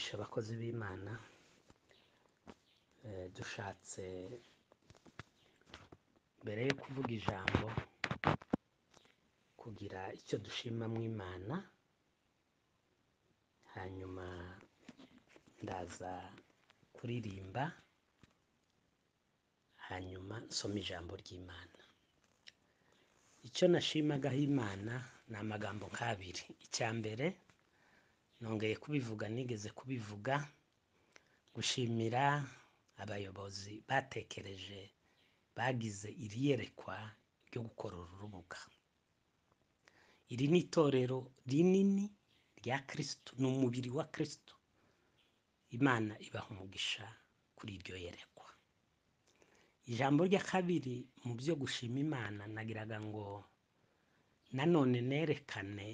Umugisha abakozi b'Imana. Dushatse mbere yo kuvuga ijambo kugira icyo dushima mu Imana, hanyuma ndaza kuririmba, hanyuma nsome ijambo ry'Imana. Icyo nashimagaho Imana ni amagambo nk'abiri. Icya mbere nongeye kubivuga, nigeze kubivuga, gushimira abayobozi batekereje, bagize iri yerekwa ryo gukora uru rubuga. Iri ni itorero rinini rya Kristo, ni umubiri wa Kristo. Imana ibaha umugisha kuri iryo yerekwa. Ijambo rya kabiri mu byo gushima Imana, nagiraga ngo nanone nerekane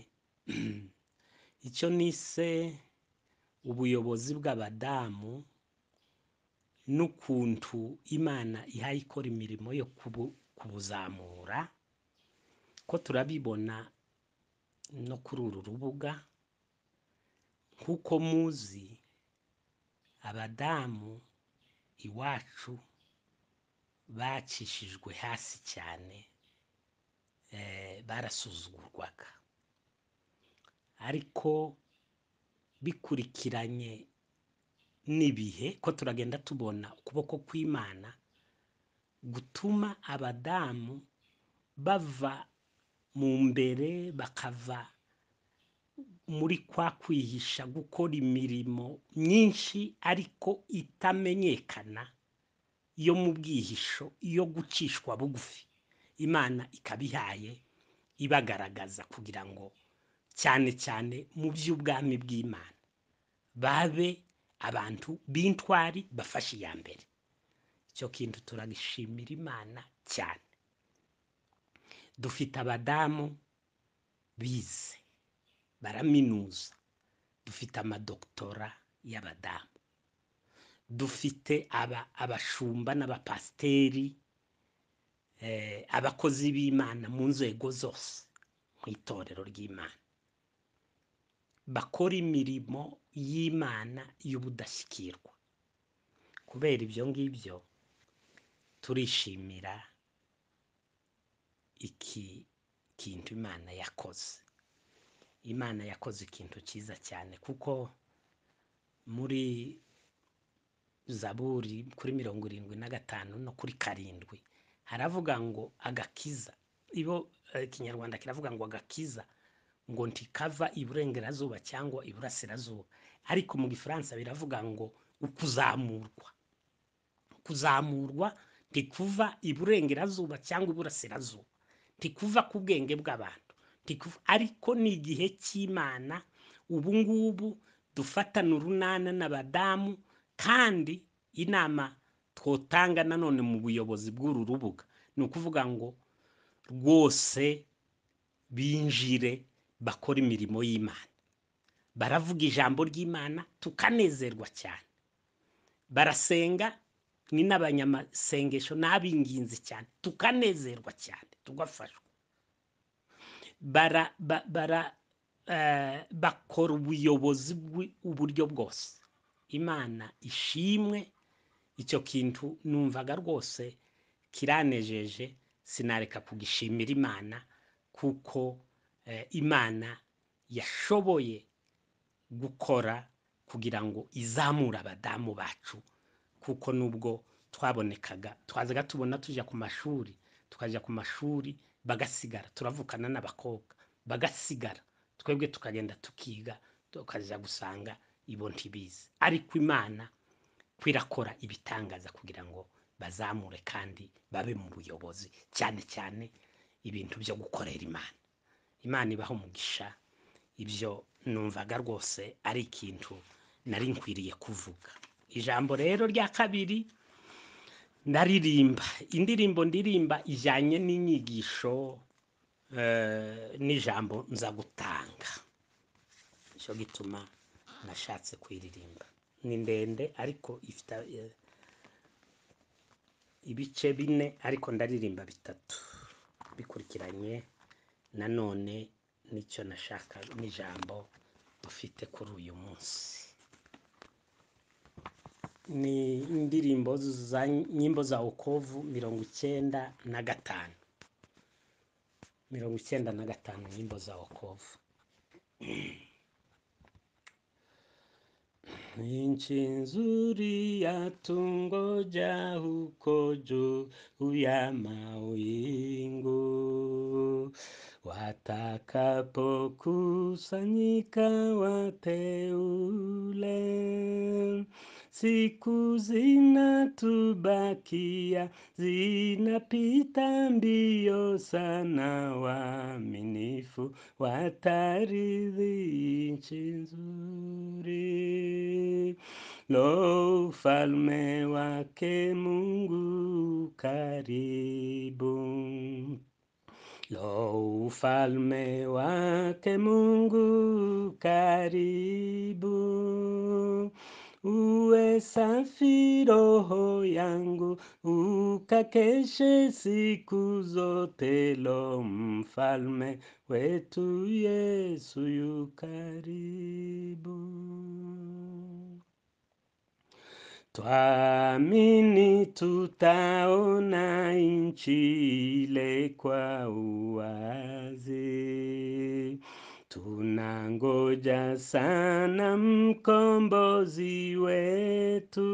icyo nise ubuyobozi bw'abadamu n'ukuntu Imana ihaye ikora imirimo yo kubuzamura, ko turabibona no kuri uru rubuga. Nk'uko muzi, abadamu iwacu bacishijwe hasi cyane, barasuzugurwaga, ariko bikurikiranye n'ibihe ko turagenda tubona ukuboko kw'Imana gutuma abadamu bava mu mbere, bakava muri kwa kwihisha gukora imirimo myinshi ariko itamenyekana yo mu bwihisho, yo gucishwa bugufi. Imana ikabihaye ibagaragaza kugira ngo cyane cyane mu by'ubwami bw'Imana babe abantu b'intwari bafashe iya mbere. Icyo kintu turagishimira Imana cyane. Dufite abadamu bize baraminuza, dufite amadoktora y'abadamu, dufite abashumba n'abapasiteri, abakozi b'Imana mu nzego zose mu itorero ry'Imana, bakora imirimo y'Imana y'ubudashyikirwa. Kubera ibyo ngibyo turishimira iki kintu Imana yakoze. Imana yakoze ikintu cyiza cyane, kuko muri Zaburi kuri 75 no kuri 7 haravuga ngo agakiza, ibo Ikinyarwanda kiravuga ngo agakiza ngo ntikava iburengerazuba cyangwa iburasirazuba, ariko mu Gifaransa biravuga ngo ukuzamurwa. Kuzamurwa ntikuva iburengerazuba cyangwa iburasirazuba, ntikuva ku bwenge bw'abantu, ariko ni igihe cy'Imana. Ubu ngubu dufatana urunana n'abadamu, kandi inama twotanga nanone mu buyobozi bw'uru rubuga ni ukuvuga ngo rwose binjire bakora imirimo y'Imana, baravuga ijambo ry'Imana tukanezerwa cyane, barasenga ni n'abanyamasengesho n'abinginzi cyane tukanezerwa cyane tugafashwa, bakora ubuyobozi uburyo bwose. Imana ishimwe. Icyo kintu numvaga rwose kiranejeje, sinareka kugishimira Imana, kuko Imana yashoboye gukora kugira ngo izamure abadamu bacu, kuko nubwo twabonekaga twazaga tubona tujya ku mashuri, tukajya ku mashuri bagasigara, turavukana n'abakobwa bagasigara, twebwe tukagenda tukiga, tukajya gusanga ibo ntibizi. Ariko Imana kwirakora ibitangaza kugira ngo bazamure kandi babe mu buyobozi, cyane cyane ibintu byo gukorera Imana. Imana ibaho umugisha. Ibyo numvaga rwose ari ikintu nari nkwiriye kuvuga. Ijambo rero rya kabiri, ndaririmba indirimbo ndirimba ijyanye n'inyigisho n'ijambo nza gutanga. Nicyo gituma nashatse kuyiririmba. Ni ndende ariko ifite ibice 4, ariko ndaririmba 3 bikurikiranye. Nanone nicyo nashaka n'ijambo dufite kuri uyu munsi. Ni indirimbo za nyimbo za wokovu 95, 95, nyimbo za wokovu. Nchi nzuri yatungoja huko juu ya mawingu, watakapokusanyika wateule, siku zinatubakia zinapita mbio sana, waaminifu watarithi nchi nzuri. Lo, ufalme wake Mungu karibu. Lo, ufalme wake Mungu karibu. Uwe safi roho yangu, ukakeshe siku zote. Lo, mfalme wetu Yesu yu karibu. Twamini tutaona nchi ile kwa uwazi, tunangoja sana mkombozi wetu.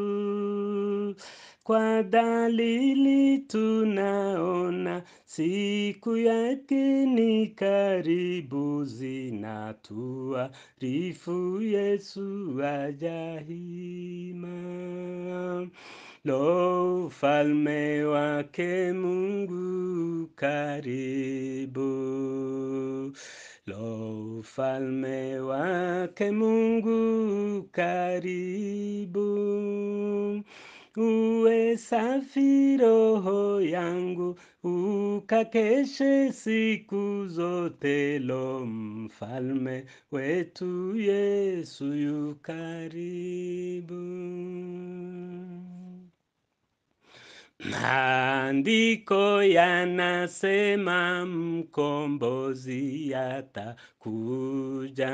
Kwa dalili tunaona siku yake ni karibu, zinatuarifu Yesu aja hima. Lo, ufalme wake Mungu karibu. Lo, ufalme wake Mungu karibu. Uwe safi roho yangu, ukakeshe siku zote. Lo, mfalme wetu Yesu yu karibu. Maandiko yanasema mkombozi atakuja,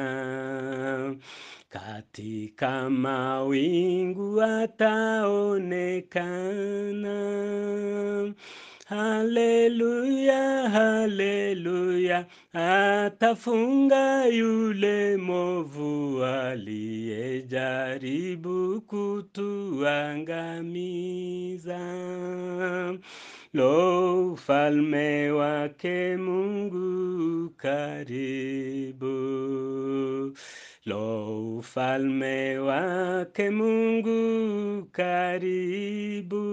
katika mawingu ataonekana. Haleluya, haleluya, atafunga yule mwovu aliyejaribu kutuangamiza. Lo, ufalme wake Mungu karibu. Lo, ufalme wake Mungu karibu.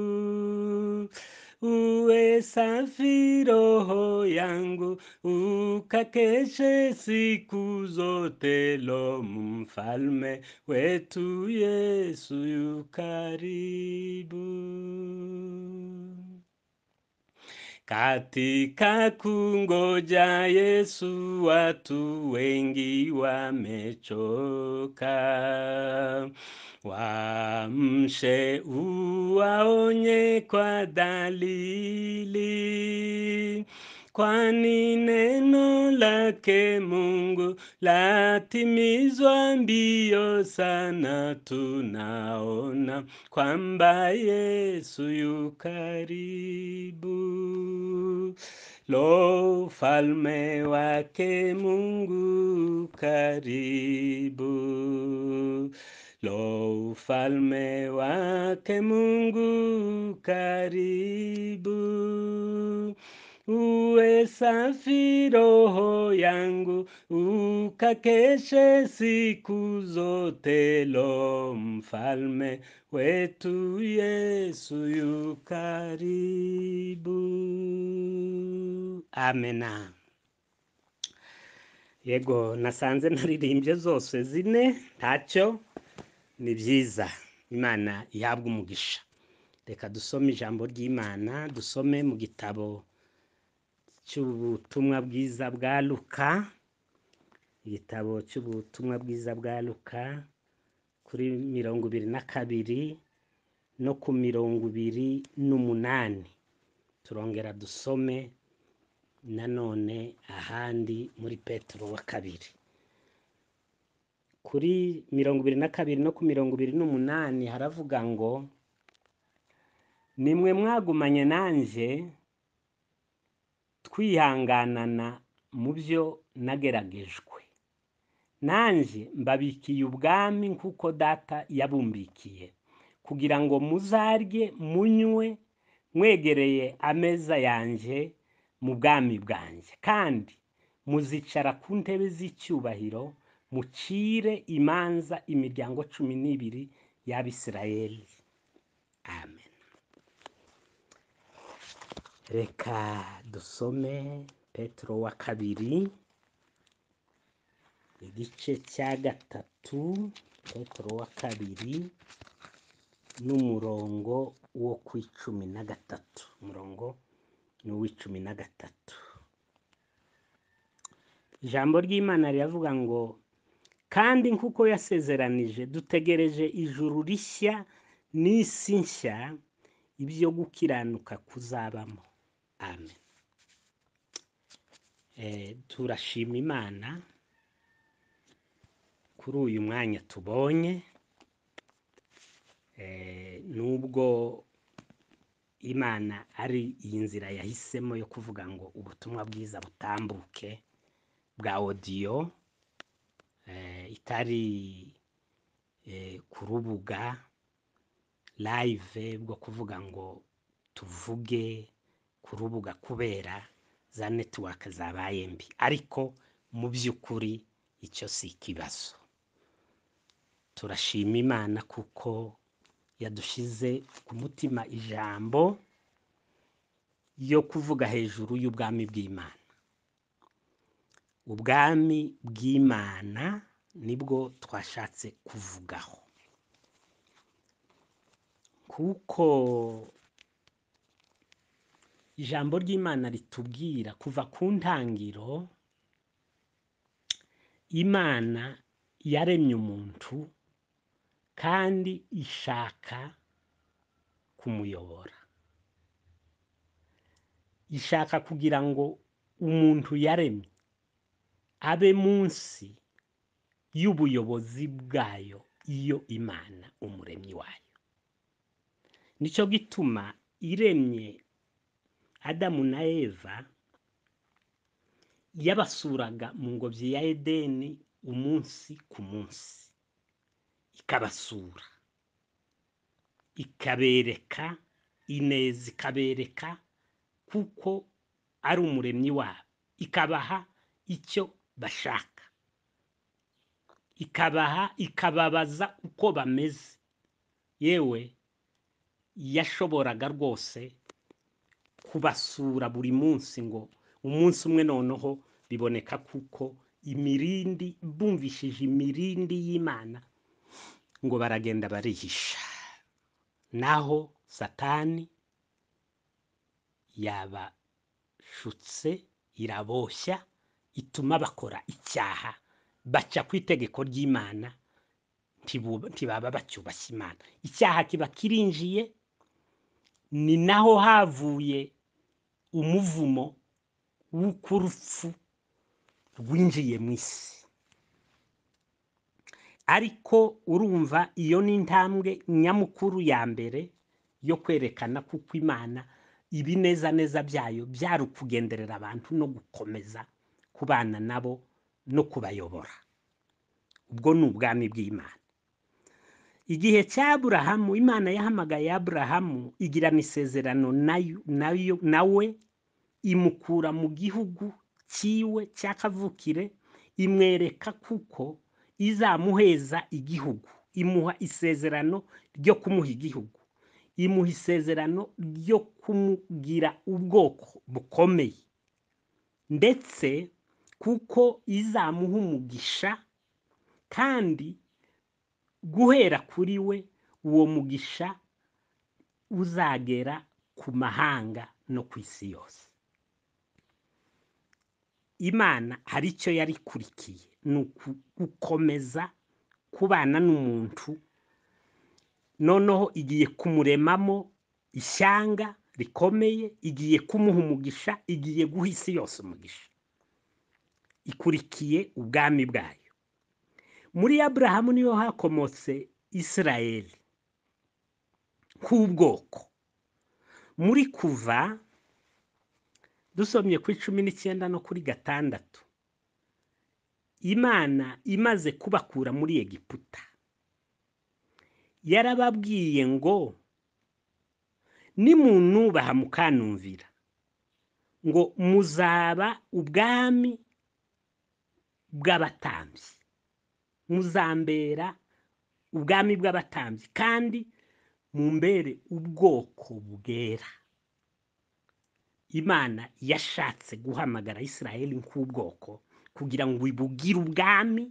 Uwe safi roho yangu, ukakeshe siku zote. Lo, mfalme wetu Yesu yu karibu. Katika kungoja Yesu watu wengi wamechoka. Waamshe uwaonye kwa dalili, kwani neno lake Mungu latimizwa mbio sana. Tunaona kwamba Yesu yu karibu. Lo, ufalme wake Mungu karibu. Lo, ufalme wake Mungu karibu. Uwe safi roho yangu, ukakeshe siku zote. Lo, mfalme wetu Yesu yu karibu. Amena. Yego, nasanze naririmbye zose zine, ntacyo, ni byiza. Imana ihabwe umugisha. Reka dusome ijambo ry'Imana, dusome mu gitabo cy'ubutumwa bwiza bwa Luka, igitabo cy'ubutumwa bwiza bwa Luka kuri 22 no ku 28. Turongera dusome nanone ahandi muri Petero wa kabiri. Kuri 22 no ku 28 haravuga ngo: nimwe mwagumanye nanjye twihanganana mu byo nageragejwe, nanjye mbabikiye ubwami nk'uko Data yabumbikiye, kugira ngo muzarye munywe mwegereye ameza yanjye mu bwami bwanjye, kandi muzicara ku ntebe z'icyubahiro mucire imanza imiryango 12 y'Abisirayeli. Amen. Reka dusome Petero wa kabiri igice cya 3, Petero wa kabiri n'umurongo wo ku 13, umurongo ni uw'13. Ijambo ry'Imana riravuga ngo: kandi nk'uko yasezeranije dutegereje ijuru rishya n'isi nshya, ibyo gukiranuka kuzabamo. Amen. Turashima Imana kuri uyu mwanya tubonye, nubwo Imana ari iyi nzira yahisemo yo kuvuga ngo ubutumwa bwiza butambuke bwa audio, itari ku rubuga live bwo kuvuga ngo tuvuge ku rubuga kubera za network zabaye mbi, ariko mu by'ukuri icyo si ikibazo. Turashima Imana kuko yadushize ku mutima ijambo yo kuvuga hejuru y'ubwami bw'Imana. Ubwami bw'Imana nibwo twashatse kuvugaho, kuko ijambo ry'Imana ritubwira kuva ku ntangiro Imana yaremye umuntu kandi ishaka kumuyobora, ishaka kugira ngo umuntu yaremye abe munsi y'ubuyobozi bwayo, iyo Imana umuremyi wayo. Nicyo gituma iremye Adamu na Eva yabasuraga mu ngobyi ya Edeni umunsi ku munsi, ikabasura, ikabereka ineza, ikabereka kuko ari umuremyi wabo, ikabaha icyo bashaka, ikabaha, ikababaza uko bameze. Yewe yashoboraga rwose kubasura buri munsi, ngo umunsi umwe noneho biboneka kuko imirindi, bumvishije imirindi y'Imana ngo baragenda barihisha. Naho Satani yabashutse, iraboshya, ituma bakora icyaha, baca ku itegeko ry'Imana, ntibaba bacyubashye Imana. Icyaha kiba kirinjiye. Ni naho havuye umuvumo w'urupfu rwinjiye mu isi. Ariko urumva iyo ni intambwe nyamukuru ya mbere yo kwerekana kuko Imana ibinezaneza byayo byari ukugenderera abantu no gukomeza kubana nabo no kubayobora. Ubwo ni ubwami bw'Imana. Igihe cya Aburahamu, Imana yahamagaye Aburahamu igirana isezerano nayo nawe, imukura mu gihugu cyiwe cy'akavukire, imwereka kuko izamuheza igihugu, imuha isezerano ryo kumuha igihugu, imuha isezerano ryo kumugira ubwoko bukomeye, ndetse kuko izamuha umugisha, kandi guhera kuri we uwo mugisha uzagera ku mahanga no ku isi yose. Imana hari icyo yari ikurikiye, ni gukomeza kubana n'umuntu. Noneho igiye kumuremamo ishyanga rikomeye, igiye kumuha umugisha, igiye guha isi yose umugisha. Ikurikiye ubwami bwayo. Muri Aburahamu niho hakomotse Isirayeli nk'ubwoko. Muri Kuva dusomye kuri 19 no kuri 6, Imana imaze kubakura muri Egiputa yarababwiye ngo nimunubaha mukanumvira, ngo muzaba ubwami bw'abatambyi, muzambera ubwami bw'abatambyi kandi mumbere ubwoko bwera. Imana yashatse guhamagara Isirayeli nk'ubwoko kugira ngo ibugire ubwami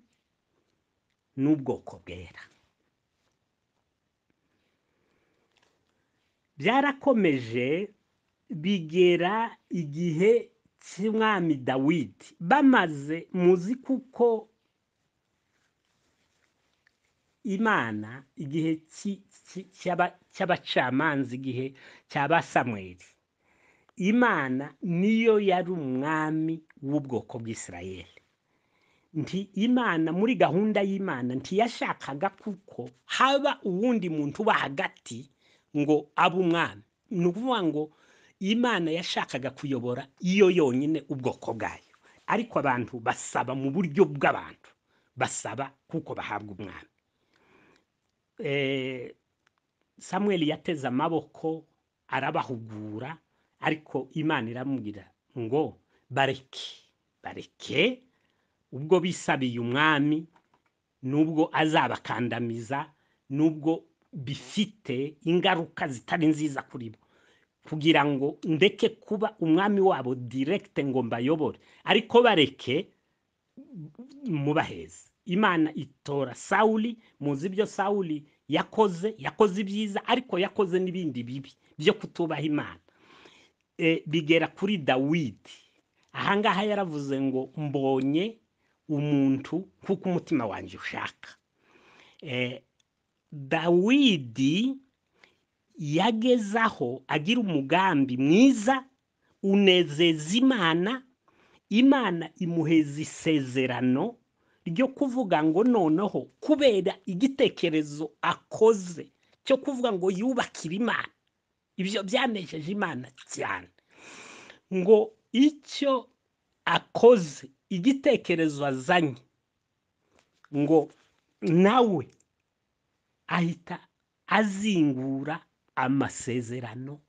n'ubwoko bwera. Byarakomeje bigera igihe cy'umwami Dawidi. Bamaze muzi kuko Imana igihe cy'abacamanza, igihe cy'aba Samweli, Imana niyo yari umwami w'ubwoko bw'Isirayeli. Nti Imana muri gahunda y'Imana ntiyashakaga kuko haba uwundi muntu uba hagati ngo abe umwami. Ni ukuvuga ngo Imana yashakaga kuyobora iyo yonyine ubwoko bwayo, ariko abantu basaba mu buryo bw'abantu, basaba kuko bahabwa umwami. Samweli yateze amaboko arabahugura, ariko Imana iramubwira ngo bareke, bareke ubwo bisabiye umwami, nubwo azabakandamiza, nubwo bifite ingaruka zitari nziza kuri bo, kugira ngo ndeke kuba umwami wabo direct ngo mbayobore, ariko bareke mubaheze. Imana itora Sawuli. Muzi ibyo Sawuli yakoze, yakoze ibyiza ariko yakoze n'ibindi bibi byo kutubaha Imana. Bigera kuri Dawidi. Ahangaha yaravuze ngo mbonye umuntu kuko umutima wanjye ushaka. Dawidi yagezaho agira umugambi mwiza unezeza Imana. Imana imuheza isezerano ryo kuvuga ngo noneho kubera igitekerezo akoze cyo kuvuga ngo yubakire Imana, ibyo byanejeje Imana cyane, ngo icyo akoze, igitekerezo azanye, ngo nawe ahita azingura amasezerano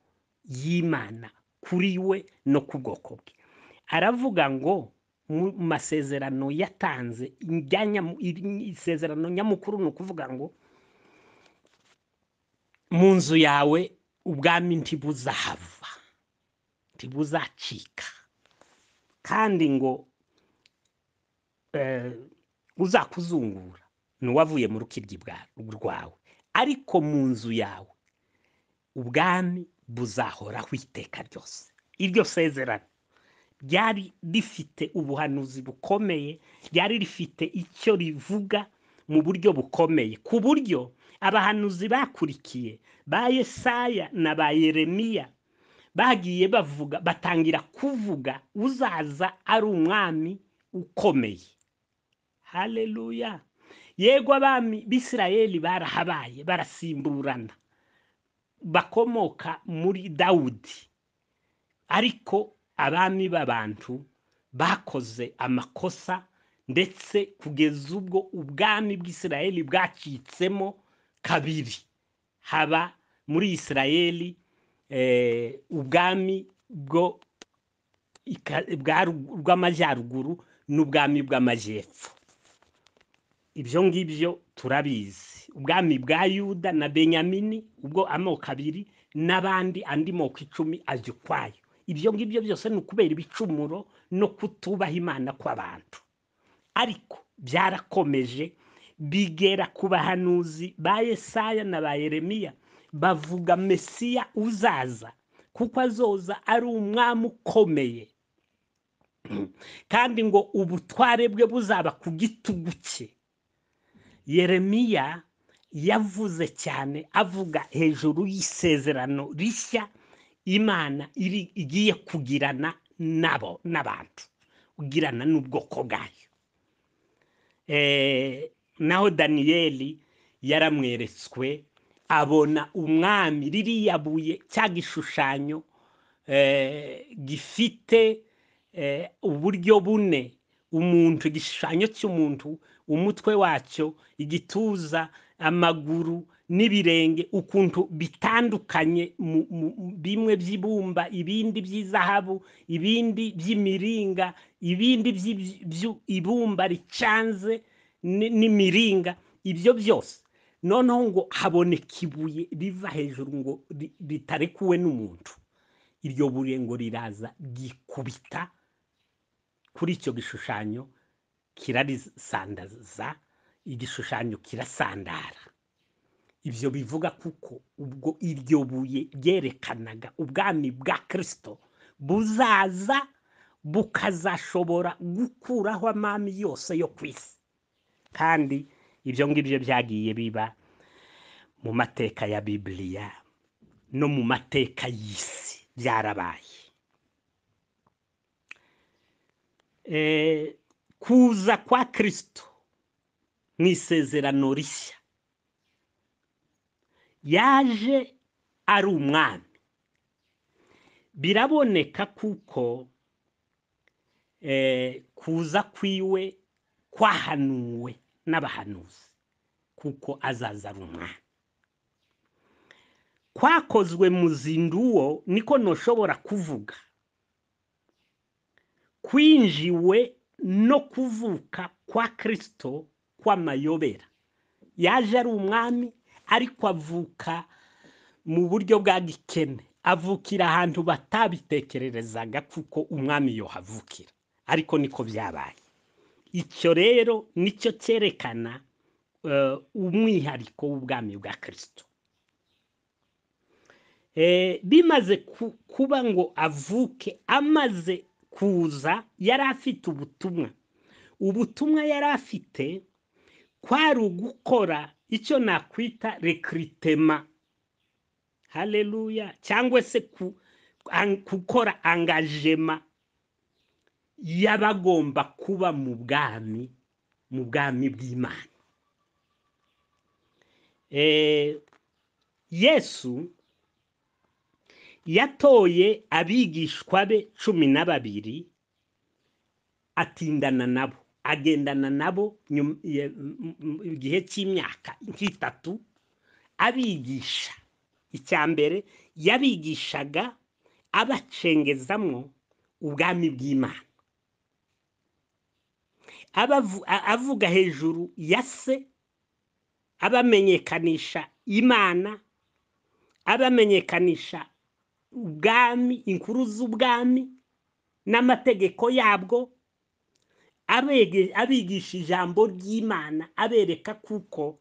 y'Imana kuri we no ku bwoko bwe. Aravuga ngo mu masezerano yatanze, isezerano nyamukuru ni ukuvuga ngo mu nzu yawe ubwami ntibuzahava, ntibuzacika, kandi ngo uzakuzungura ni uwavuye mu rukiryi rwawe, ariko mu nzu yawe ubwami buzahoraho iteka ryose. Iryo sezerano ryari rifite ubuhanuzi bukomeye, ryari rifite icyo rivuga mu buryo bukomeye, ku buryo abahanuzi bakurikiye ba Yesaya na ba Yeremiya bagiye bavuga, batangira kuvuga uzaza ari umwami ukomeye. Haleluya! Yego abami b'Isirayeli barahabaye, barasimburana, bakomoka muri Dawudi, ariko abami b'abantu bakoze amakosa, ndetse kugeza ubwo ubwami bw'Isirayeli bwacitsemo kabiri. Haba muri Isirayeli ubwami bw'amajyaruguru n'ubwami bw'amajyepfo. Ibyo ngibyo turabizi, ubwami bwa Yuda na Benyamini, ubwo amoko abiri, n'abandi andi moko 10 ajya ukwayo. Ibyo ngibyo byose ni ukubera ibicumuro no kutubaha Imana kw'abantu. Ariko byarakomeje bigera ku bahanuzi ba Yesaya na ba Yeremiya, bavuga Mesiya uzaza, kuko azoza ari umwami ukomeye, kandi ngo ubutware bwe buzaba ku gitugu cye. Yeremiya yavuze cyane avuga hejuru y'isezerano rishya Imana igiye kugirana nabo n'abantu, kugirana n'ubwoko bwayo. Naho Daniyeli yaramweretswe, abona umwami, ririya buye, cya gishushanyo gifite uburyo bune, umuntu, igishushanyo cy'umuntu, umutwe wacyo, igituza, amaguru n'ibirenge, ukuntu bitandukanye, bimwe by'ibumba, ibindi by'izahabu, ibindi by'imiringa, ibindi by'ibumba ricanze n'imiringa, ibyo byose. Noneho ngo haboneka ibuye riva hejuru ngo ritarekuwe n'umuntu. Iryo buye ngo riraza gikubita kuri icyo gishushanyo, kirarisandaza, igishushanyo kirasandara. Ibyo bivuga kuko ubwo iryo buye ryerekanaga ubwami bwa Kristo buzaza bukazashobora gukuraho amami yose yo ku isi. Kandi ibyo ngibyo byagiye biba mu mateka ya Bibiliya no mu mateka y'isi, byarabaye. Kuza kwa Kristo mu isezerano rishya, yaje ari umwami. Biraboneka kuko kuza kwiwe kwahanuwe n'abahanuzi, kuko azaza ari umwami. Kwakozwe mu zinduwo, niko noshobora kuvuga, kwinjiwe no kuvuka kwa Kristo kw'amayobera. Yaje ari umwami, ariko avuka mu buryo bwa gikene, avukira ahantu batabitekererezaga kuko umwami yohavukira, ariko niko byabaye. Icyo rero nicyo cyerekana umwihariko w'ubwami bwa Kristo. Bimaze kuba ngo avuke, amaze kuza yari afite ubutumwa. Ubutumwa yari afite kwari ugukora icyo nakwita recrutement, haleluya, cyangwa se gukora engagement y'abagomba kuba mu bwami, mu bwami bw'Imana. Yesu yatoye abigishwa be 12, atindana nabo, agendana nabo igihe cy'imyaka nk'itatu abigisha. Icya mbere yabigishaga abacengezamwo ubwami bw'Imana, avuga hejuru ya se, abamenyekanisha Imana, abamenyekanisha ubwami, inkuru z'ubwami n'amategeko yabwo, abigisha ijambo ry'Imana, abereka kuko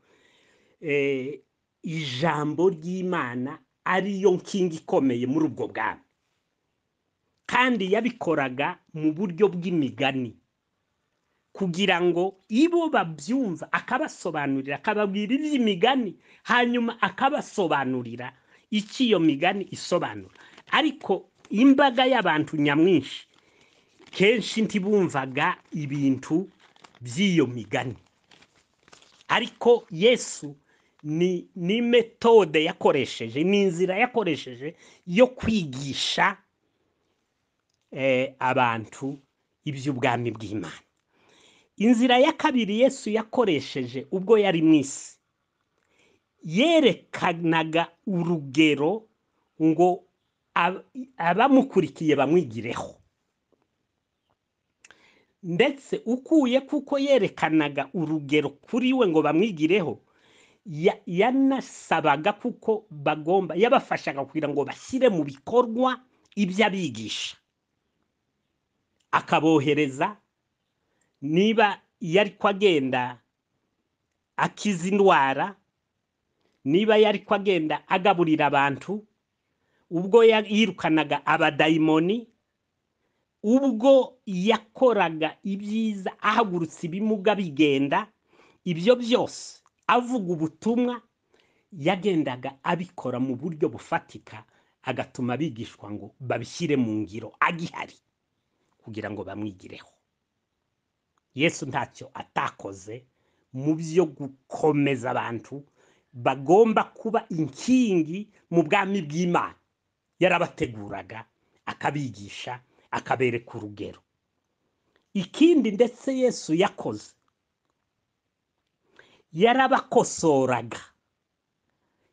ijambo ry'Imana ariyo nkingi ikomeye muri ubwo bwami. Kandi yabikoraga mu buryo bw'imigani kugira ngo ibo babyumva, akabasobanurira, akababwira iby'imigani, hanyuma akabasobanurira icyo iyo migani isobanura. Ariko imbaga y'abantu nyamwinshi kenshi ntibumvaga ibintu by'iyo migani. Ariko Yesu ni metode yakoresheje, ni inzira yakoresheje yo kwigisha abantu iby'ubwami bw'Imana. Inzira ya kabiri Yesu yakoresheje ubwo yari mu isi, yerekanaga urugero ngo abamukurikiye bamwigireho. Ndetse ukuye kuko yerekanaga urugero kuri we ngo bamwigireho, yanasabaga kuko bagomba, yabafashaga kugira ngo bashyire mu bikorwa ibyo abigisha, akabohereza. Niba yari ko agenda akiza indwara, niba yari ko agenda agaburira abantu, ubwo yirukanaga abadayimoni, ubwo yakoraga ibyiza ahagurutse ibimuga bigenda, ibyo byose avuga ubutumwa, yagendaga abikora mu buryo bufatika, agatuma abigishwa ngo babishyire mu ngiro agihari kugira ngo bamwigireho. Yesu ntacyo atakoze mu byo gukomeza abantu bagomba kuba inkingi mu bwami bw'Imana. Yarabateguraga, akabigisha, akabereka urugero. Ikindi ndetse Yesu yakoze, yarabakosoraga,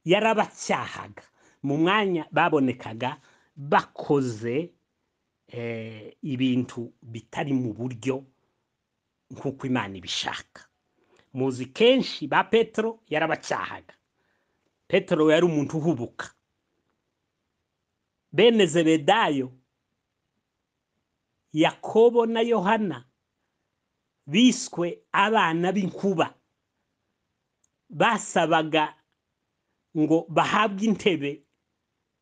yarabacyahaga mu mwanya babonekaga bakoze ibintu bitari mu buryo nk'uko Imana ibishaka. Muzi kenshi ba Petero yarabacyahaga. Petero yari umuntu uhubuka. Bene Zebedayo, Yakobo na Yohana biswe abana b'inkuba, basabaga ngo bahabwe intebe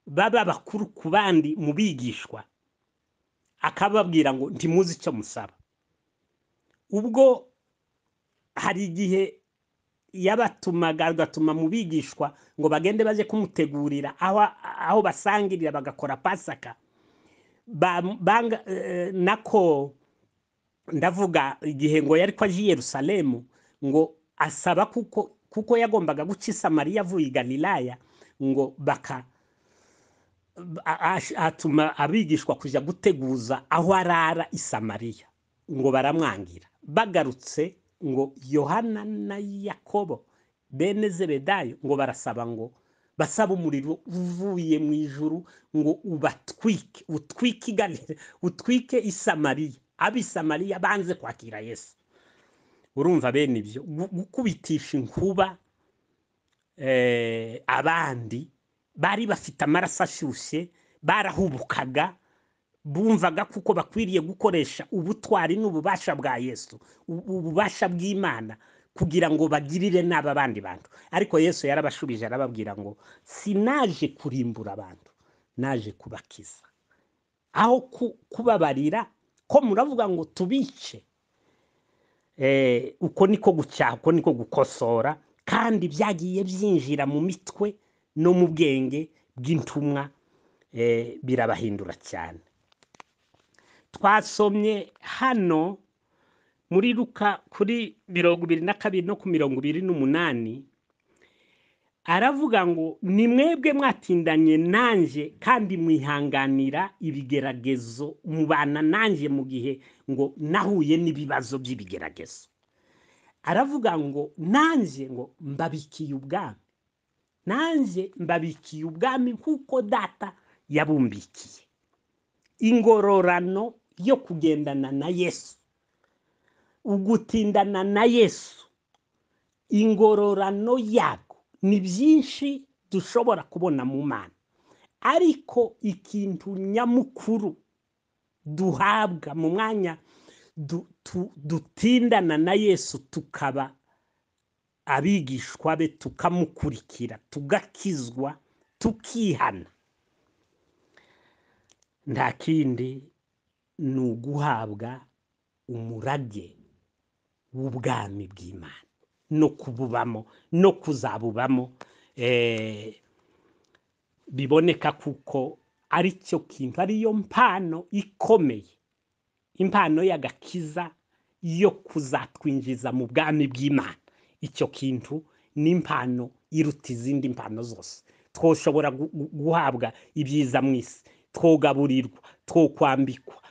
baba bakuru ku bandi mu bigishwa, akababwira ngo ntimuzi icyo musaba. Ubwo hari igihe yabatumaga, agatuma mu bigishwa ngo bagende baje kumutegurira aho basangirira bagakora Pasaka. Nako ndavuga igihe ngo yari ko aje i Yerusalemu, ngo asaba kuko yagombaga guca i Samariya avuye i Galilaya, ngo baka atuma abigishwa kuja guteguza aho arara i Samariya, ngo baramwangira. Bagarutse ngo Yohana na Yakobo bene Zebedayo ngo barasaba ngo basaba umuriro uvuye mu ijuru ngo ubatwike, utwike Galilaya, utwike i Samariya. Ab'i Samariya banze kwakira Yesu. Urumva bene ibyo gukubitisha inkuba abandi bari bafite amaraso ashyushye, barahubukaga, bumvaga kuko bakwiriye gukoresha ubutwari n'ububasha bwa Yesu, ububasha bw'Imana, kugira ngo bagirire n'aba bandi bantu. Ariko Yesu yarabashubije arababwira ngo sinaje kurimbura abantu, naje kubakiza. Aho kubabarira ko muravuga ngo tubice. Uko niko gucyaha, uko niko gukosora, kandi byagiye byinjira mu mitwe no mu bwenge bw'intumwa, birabahindura cyane. Twasomye hano muri Luka kuri 22 no ku 28, aravuga ngo ni mwebwe mwatindanye nanje kandi mwihanganira ibigeragezo, mubana nanje mu gihe ngo nahuye n'ibibazo by'ibigeragezo. Aravuga ngo nanje ngo mbabikiye ubwami, nanje mbabikiye ubwami kuko data yabumbikiye. Ingororano yo kugendana na Yesu, ugutindana na Yesu, ingororano yabwo ni byinshi dushobora kubona mu Mana. Ariko ikintu nyamukuru duhabwa mu mwanya dutindana na Yesu, tukaba abigishwa be, tukamukurikira, tugakizwa, tukihana, nta kindi ni uguhabwa umurage w'ubwami bw'Imana no kububamo no kuzabubamo. Biboneka kuko ari cyo kintu, ariyo mpano ikomeye, impano y'agakiza yo kuzatwinjiza mu bwami bw'Imana. Icyo kintu ni impano iruta izindi mpano zose. Twoshobora guhabwa ibyiza mu isi, twogaburirwa, twokwambikwa,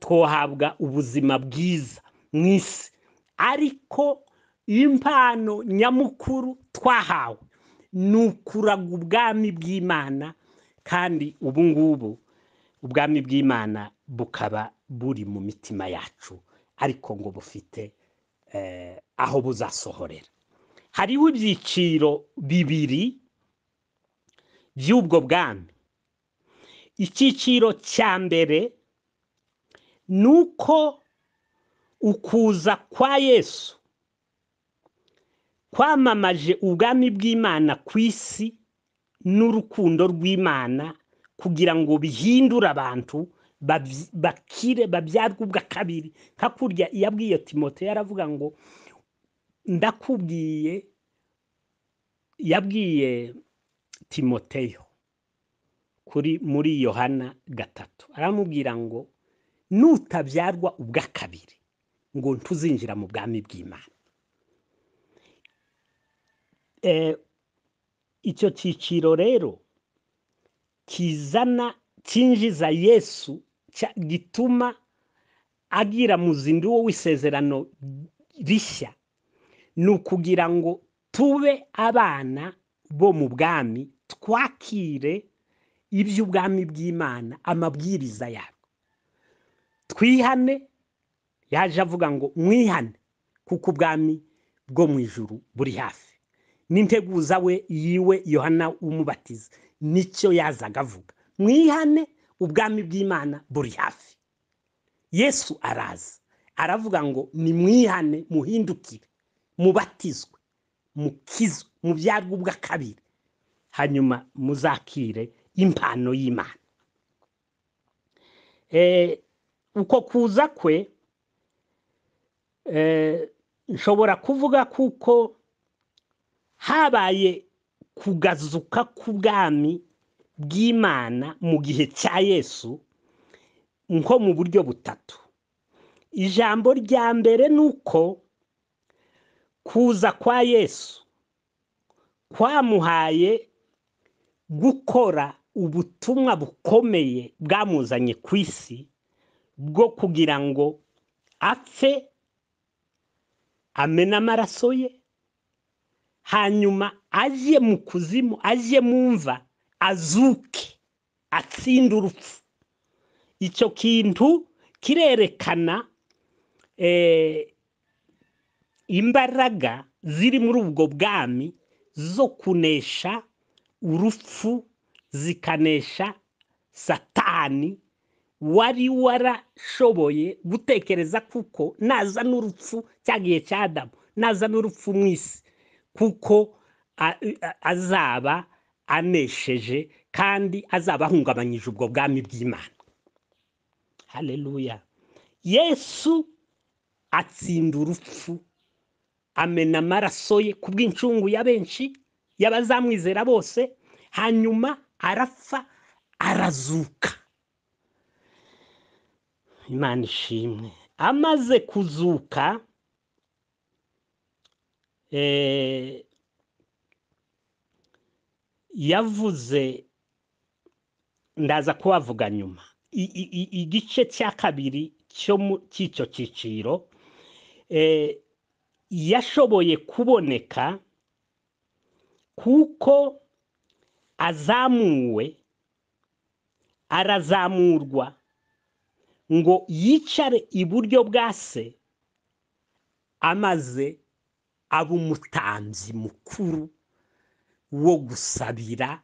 twohabwa ubuzima bwiza mu isi, ariko impano nyamukuru twahawe ni ukuraga ubwami bw'Imana, kandi ubu ngubu ubwami bw'Imana bukaba buri mu mitima yacu, ariko ngo bufite aho buzasohorera. Hariho ibyiciro bibiri by'ubwo bwami. Icyiciro cya mbere ni uko ukuza kwa Yesu kwamamaje ubwami bw'Imana ku isi n'urukundo rw'Imana, kugira ngo bihindure abantu bakire, babyarwe ubwa kabiri. Nka kurya yabwiye Timoteyo, yaravuga ngo ndakubwiye, yabwiye Timoteyo kuri muri Yohana 3, aramubwira ngo nutabyarwa ubwa kabiri ngo ntuzinjira mu bwami bw'Imana. Icyo cyiciro rero kizana cyinjiza Yesu, gituma agira muzinduwo w'isezerano rishya, ni ukugira ngo tube abana bo mu bwami, twakire iby'ubwami bw'Imana, amabwiriza yabwo. Twihane, yaje avuga ngo mwihane kuko ubwami bwo mu ijuru buri hafi. N'integuza we yiwe Yohana umubatiza nicyo yazaga avuga, mwihane ubwami bw'Imana buri hafi. Yesu araza aravuga ngo nimwihane, muhindukire, mubatizwe, mukizwe, mubyarwe ubwa kabiri, hanyuma muzakire impano y'Imana. Uko kuza kwe nshobora kuvuga kuko habaye kugazuka k'ubwami bw'Imana mu gihe cya Yesu nko mu buryo butatu. Ijambo rya mbere ni uko kuza kwa Yesu kwamuhaye gukora ubutumwa bukomeye bwamuzanye ku isi, bwo kugira ngo apfe amene amaraso ye, hanyuma aje mu kuzimu, aje mu mva, azuke, atsinde urupfu. Icyo kintu kirerekana imbaraga ziri muri ubwo bwami zo kunesha urupfu, zikanesha Satani wari warashoboye gutekereza kuko naza n'urupfu cya gihe cya Adamu, naza n'urupfu mu isi, kuko azaba anesheje kandi azaba ahungabanyije ubwo bwami bw'Imana. Haleluya. Yesu atsinda urupfu, amena amaraso ye kubw'incungu ya benshi y'abazamwizera bose, hanyuma arapfa arazuka. Imana ishimwe. Amaze kuzuka yavuze, ndaza kubavuga nyuma, igice cya kabiri cy'icyo cyiciro yashoboye kuboneka kuko azamuwe, arazamurwa ngo yicare iburyo bwa se, amaze aba umutambyi mukuru wo gusabira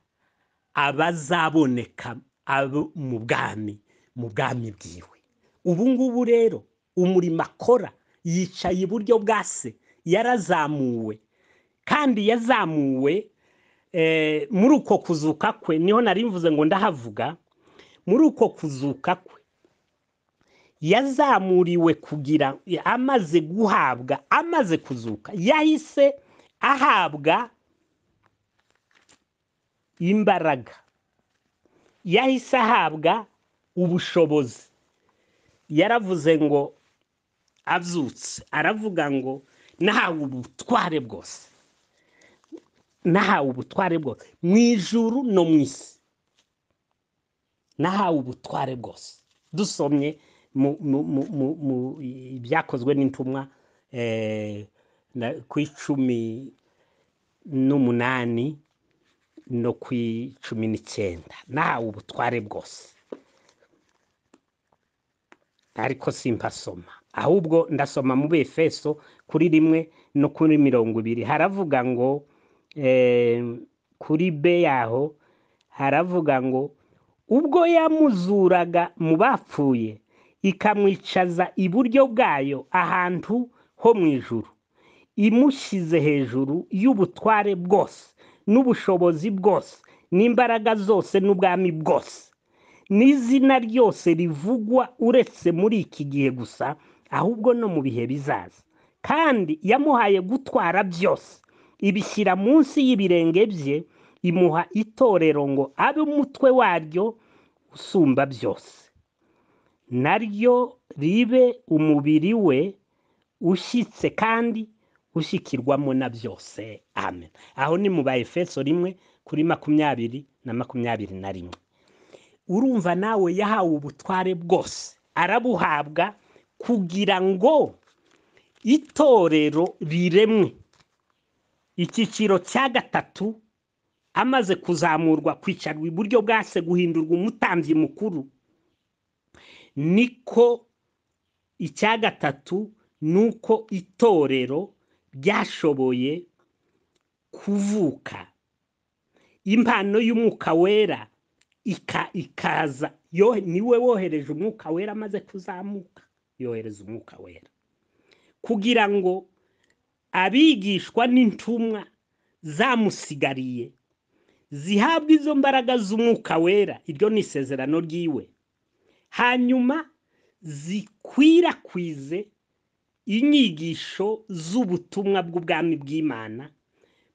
abazaboneka abo mu bwami, mu bwami bwiwe. Ubu ngubu rero umurimo akora, yicaye iburyo bwa se, yarazamuwe, kandi yazamuwe muri uko kuzuka kwe, niho nari mvuze ngo ndahavuga. Muri uko kuzuka kwe yazamuriwe kugira, amaze guhabwa, amaze kuzuka yahise ahabwa imbaraga, yahise ahabwa ubushobozi. Yaravuze ngo abyutse, aravuga ngo nahawe ubutware bwose, nahawe ubutware bwose mu ijuru no mu isi, nahawe ubutware bwose. Dusomye mu ibyakozwe n'intumwa ku 18 no ku 19, nahawe ubutware bwose. Ariko simpasoma, ahubwo ndasoma mu Efeso kuri 1 no kuri 20. Haravuga ngo kuri B yaho haravuga ngo ubwo yamuzuraga mu bapfuye ikamwicaza iburyo bwayo ahantu ho mu ijuru, imushyize hejuru y'ubutware bwose n'ubushobozi bwose n'imbaraga zose n'ubwami bwose n'izina ryose rivugwa uretse muri iki gihe gusa, ahubwo no mu bihe bizaza. Kandi yamuhaye gutwara byose, ibishyira munsi y'ibirenge bye, imuha itorero ngo abe umutwe waryo usumba byose, naryo ribe umubiri we ushyitse kandi ushyikirwamo na byose. Amen. Aho ni mu Baefeso 1:20 na 21. Urumva nawe yahawe ubutware bwose, arabuhabwa kugira ngo itorero riremwe. Icyiciro cya gatatu, amaze kuzamurwa kwicarwa iburyo bwa Se, guhindurwa umutambyi mukuru, niko icya gatatu nuko itorero ryashoboye kuvuka, impano y'umwuka wera ikaza. Niwe wohereje umwuka wera, amaze kuzamuka yohereza umwuka wera kugira ngo abigishwa n'intumwa zamusigariye zihabwe izo mbaraga z'umwuka wera. Iryo ni isezerano ryiwe. Hanyuma zikwirakwize inyigisho z'ubutumwa bw'ubwami bw'Imana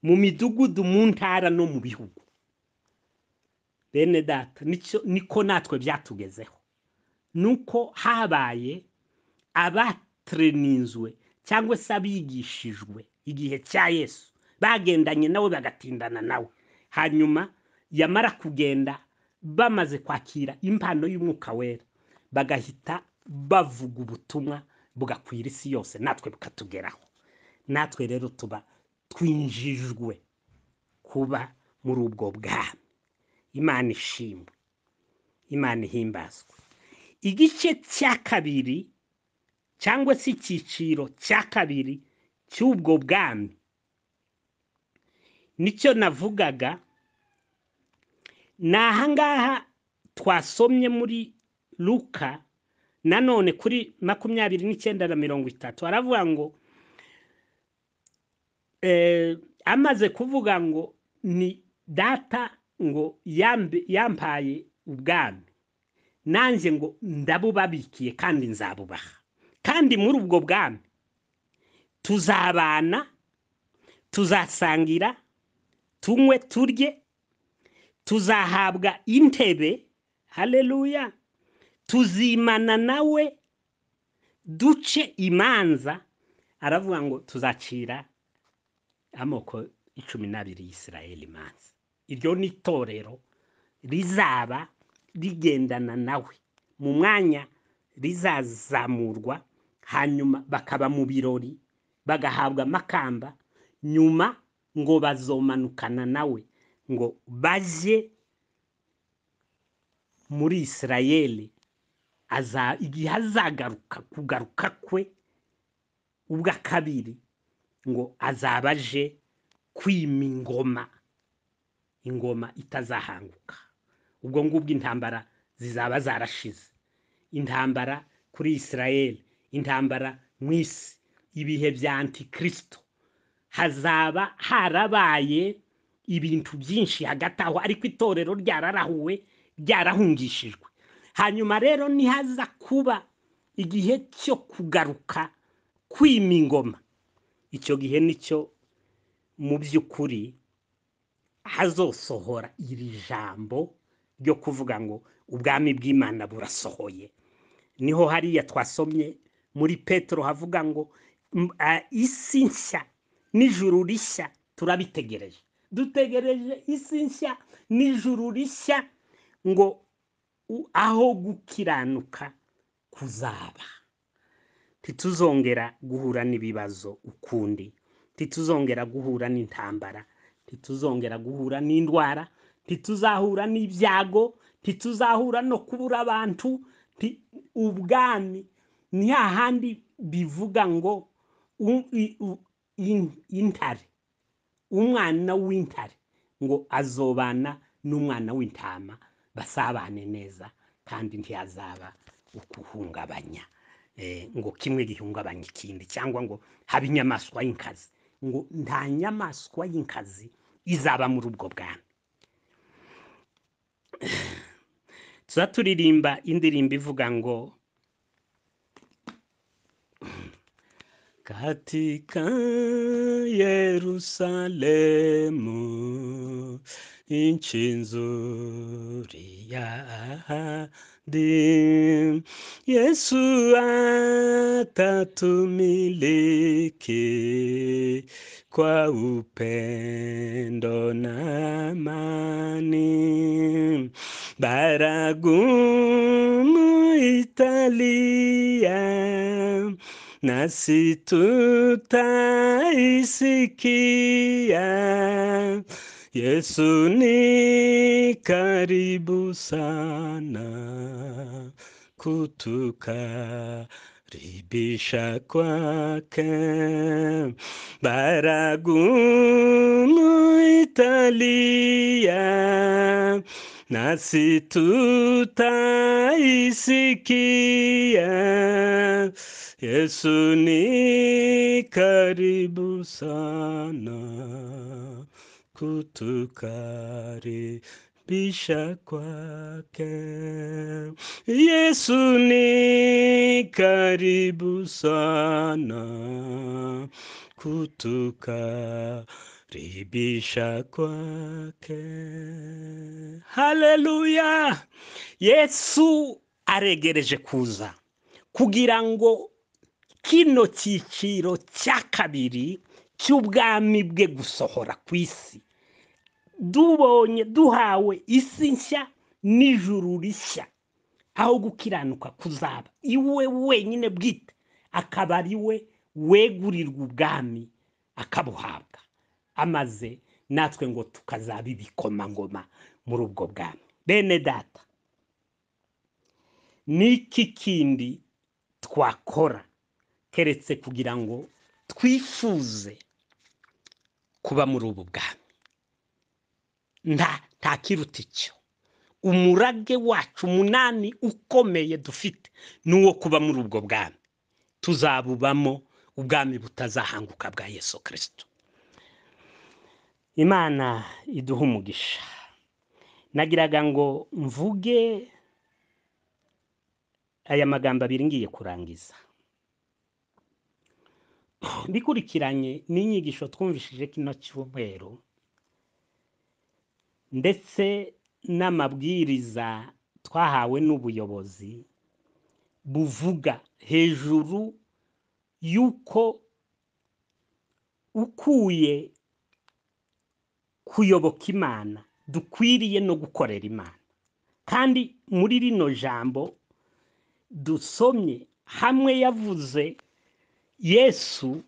mu midugudu, mu ntara no mu bihugu. Bene data, niko natwe byatugezeho, nuko habaye abatreninzwe cyangwa se abigishijwe igihe cya Yesu, bagendanye nawe bagatindana nawe, hanyuma yamara kugenda bamaze kwakira impano y'umwuka wera, bagahita bavuga ubutumwa bugakwira isi yose, natwe bukatugeraho. Natwe rero tuba twinjijwe kuba muri ubwo bwami. Imana ishimwe, Imana ihimbazwe. Igice cya kabiri cyangwa se icyiciro cya kabiri cy'ubwo bwami nicyo navugaga, ni ahangaha twasomye muri Luka nanone kuri 29 na 30. Aravuga ngo amaze kuvuga ngo ni data ngo yampaye ubwami, nanjye ngo ndabubabikiye kandi nzabubaha, kandi muri ubwo bwami tuzabana, tuzasangira, tunywe, turye, tuzahabwa intebe. Haleluya. Tuzimana nawe, duce imanza. Aravuga ngo tuzacira amoko 12 y'Isirayeli imanza. Iryo ni itorero rizaba rigendana nawe mu mwanya rizazamurwa, hanyuma bakaba mu birori, bagahabwa amakamba, nyuma ngo bazomanukana nawe ngo baje muri Isirayeli. Igihe azagaruka, kugaruka kwe ubwa kabiri, ngo azaba aje kwima ingoma, ingoma itazahanguka. Ubwo ngubwo intambara zizaba zarashize, intambara kuri Isirayeli, intambara mu isi, ibihe bya Antikristo, hazaba harabaye ibintu byinshi hagati aho, ariko itorero ryararahuwe, ryarahungishijwe. Hanyuma rero nihaza kuba igihe cyo kugaruka kwima ingoma, icyo gihe nicyo mu by'ukuri hazosohora iri jambo ryo kuvuga ngo ubwami bw'Imana burasohoye. Niho hariya twasomye muri Petero havuga ngo isi nshya n'ijuru rishya turabitegereje, dutegereje isi nshya n'ijuru rishya, ngo aho gukiranuka kuzaba. Ntituzongera guhura n'ibibazo ukundi, ntituzongera guhura n'intambara, ntituzongera guhura n'indwara, ntituzahura n'ibyago, ntituzahura no kubura abantu. Ubwami ni hahandi bivuga ngo intare, umwana w'intare ngo azobana n'umwana w'intama, basabane neza, kandi ntiyazaba ukuhungabanya, ngo kimwe gihungabanya ikindi, cyangwa ngo habe inyamaswa y'inkazi. Ngo nta nyamaswa y'inkazi izaba muri ubwo bwami. Tuzaturirimba indirimbo ivuga ngo katika Yerusalemu Nchi nzuri ya ahadi. Yesu atatumiliki kwa upendo na amani. Baragumu italia, nasi tutaisikia. Yesu ni karibu sana kutukaribisha kwake. Baragumu italia, nasi tutaisikia. Yesu ni karibu sana kutukaribisha kwake. Yesu ni karibu sana kutukaribisha kwake. Haleluya! Yesu aregereje kuza kugira ngo kino cyiciro cya kabiri cy'ubwami bwe gusohora ku isi, dubonye duhawe isi nshya n'ijuru rishya, aho gukiranuka kuzaba iwe wenyine bwite, akaba ari we wegurirwa ubwami akabuhabwa, amaze natwe ngo tukazaba ibikomangoma muri ubwo bwami. Bene data, niki kindi twakora keretse kugira ngo twifuze kuba muri ubu bwami? Nta kiruta icyo. Umurage wacu munani ukomeye dufite ni uwo kuba muri ubwo bwami. Tuzabubamo ubwami butazahanguka bwa Yesu Kristo. Imana iduhe umugisha. Nagiraga ngo mvuge aya magambo abiri ngiye kurangiza, bikurikiranye n'inyigisho twumvishije kino cyumweru, ndetse n'amabwiriza twahawe n'ubuyobozi buvuga hejuru y'uko ukuye kuyoboka Imana dukwiriye no gukorera Imana. Kandi muri rino jambo dusomye hamwe yavuze Yesu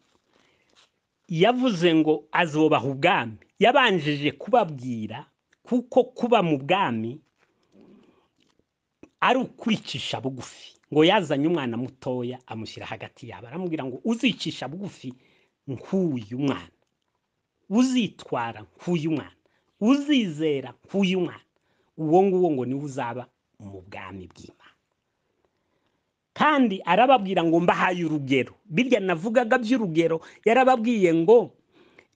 yavuze ngo azobaha ubwami, yabanjije kubabwira kuko kuba mu bwami ari ukwicisha bugufi. Ngo yazanye umwana mutoya amushyira hagati yabo, aramubwira ngo uzicisha bugufi nk'uyu mwana, uzitwara nk'uyu mwana, uzizera nk'uyu mwana, uwo nguwo ngo niwe uzaba mu bwami bw'Imana. Kandi arababwira ngo mbahaye urugero. Birya navugaga by'urugero, yarababwiye ngo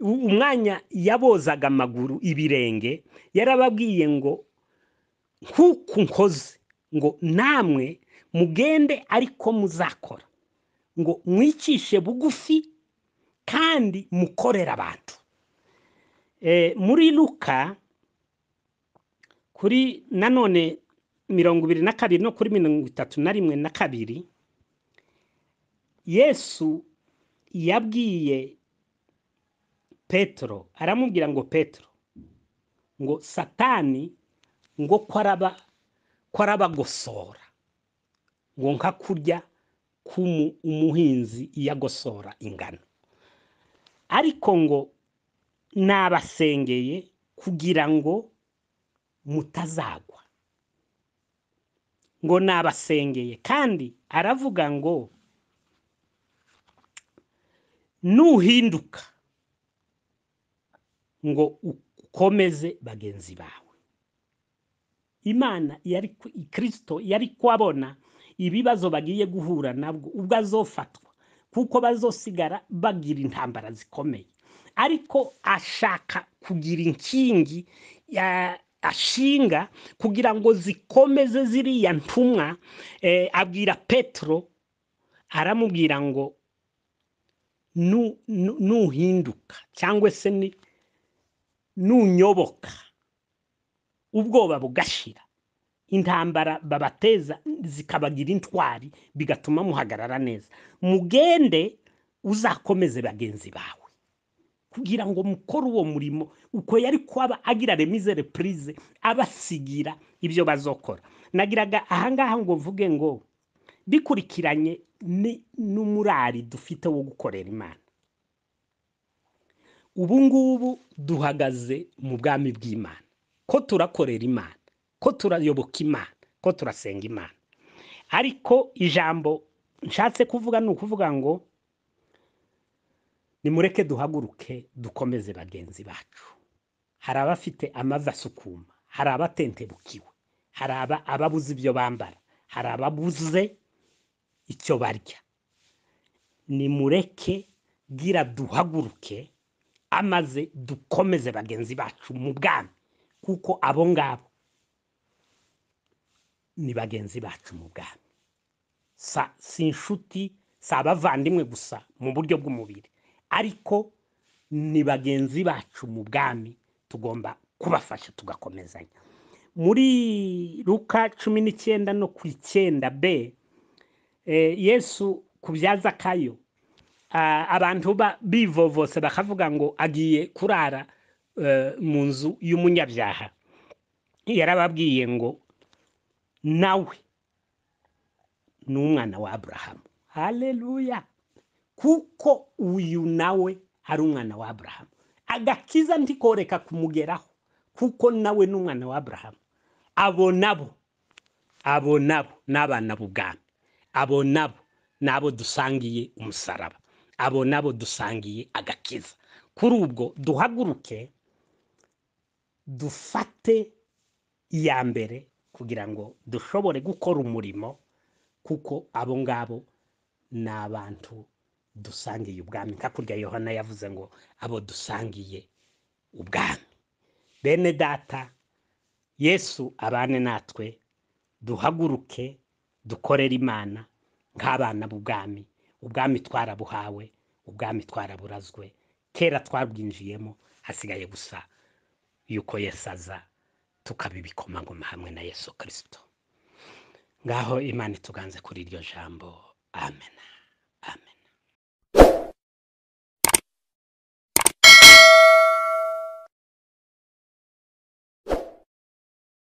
umwanya yabozaga amaguru ibirenge, yarababwiye ngo nk'uku nkoze ngo namwe mugende ariko muzakora, ngo mwicishe bugufi kandi mukorera abantu. Muri Luka kuri nanone 22 no kuri 31 na 2, Yesu yabwiye Petro, aramubwira ngo Petro, ngo Satani ngo kwarabagosora, ngo nka kurya umuhinzi iyagosora ingano, ariko ngo nabasengeye kugira ngo mutazagwa. Ngo nabasengeye, kandi aravuga ngo nuhinduka ngo ukomeze bagenzi bawe. Imana yari Kristo yari kwabona ibibazo bagiye guhura nabwo ubwo azofatwa, kuko bazosigara bagira intambara zikomeye, ariko ashaka kugira inkingi ya ashinga kugira ngo zikomeze ziriya ntumwa. Abwira Petro, aramubwira ngo nuhinduka cyangwa se nunyoboka Ubwoba bugashira, intambara babateza zikabagira intwari, bigatuma muhagarara neza. Mugende uzakomeze bagenzi bawe kugira ngo mukore uwo murimo. Uko yari kuba agira remise reprise, abasigira ibyo bazokora. Nagiraga ahangaha ngo mvuge ngo bikurikiranye n'umurari dufite wo gukorera Imana. Ubu ngubu duhagaze mu bwami bw'Imana, ko turakorera Imana, ko turayoboka Imana, ko turasenga Imana. Ariko ijambo nshatse kuvuga ni ukuvuga ngo nimureke duhaguruke dukomeze bagenzi bacu. Hari abafite amavi asukuma, hari abatentebukiwe, hari ababuze ibyo bambara, hari ababuze icyo barya. Nimureke gira duhaguruke amaze dukomeze bagenzi bacu mu bwami, kuko abo ngabo ni bagenzi bacu mu bwami. Si inshuti, si abavandimwe gusa mu buryo bw'umubiri, ariko ni bagenzi bacu mu bwami, tugomba kubafasha tugakomezanya. Muri Luka 19 no ku 9b, Yesu kubya Zakayo, abantu bivovose bakavuga ngo agiye kurara mu nzu y'umunyabyaha. Yarababwiye ngo nawe ni umwana wa Aburahamu. Haleluya! Kuko uyu nawe ari umwana wa Aburahamu, agakiza ntikoreka kumugeraho, kuko nawe ni umwana wa Aburahamu. Abo nabo, abo nabo ni abana b'ubwami, abo nabo ni abo dusangiye umusaraba, abo nabo dusangiye agakiza. Kuri ubwo duhaguruke dufate iya mbere kugira ngo dushobore gukora umurimo, kuko abo ngabo ni abantu dusangiye ubwami, nka kurya Yohana yavuze ngo abo dusangiye ubwami. Bene data, Yesu abane natwe, duhaguruke dukorere Imana nk'abana b'ubwami. Ubwami twarabuhawe, ubwami twaraburazwe, kera twabwinjiyemo, hasigaye gusa yuko Yesu aza tukabibikomangoma hamwe na Yesu Kristo. Ngaho Imana ituganze kuri iryo jambo. Amen. Amen.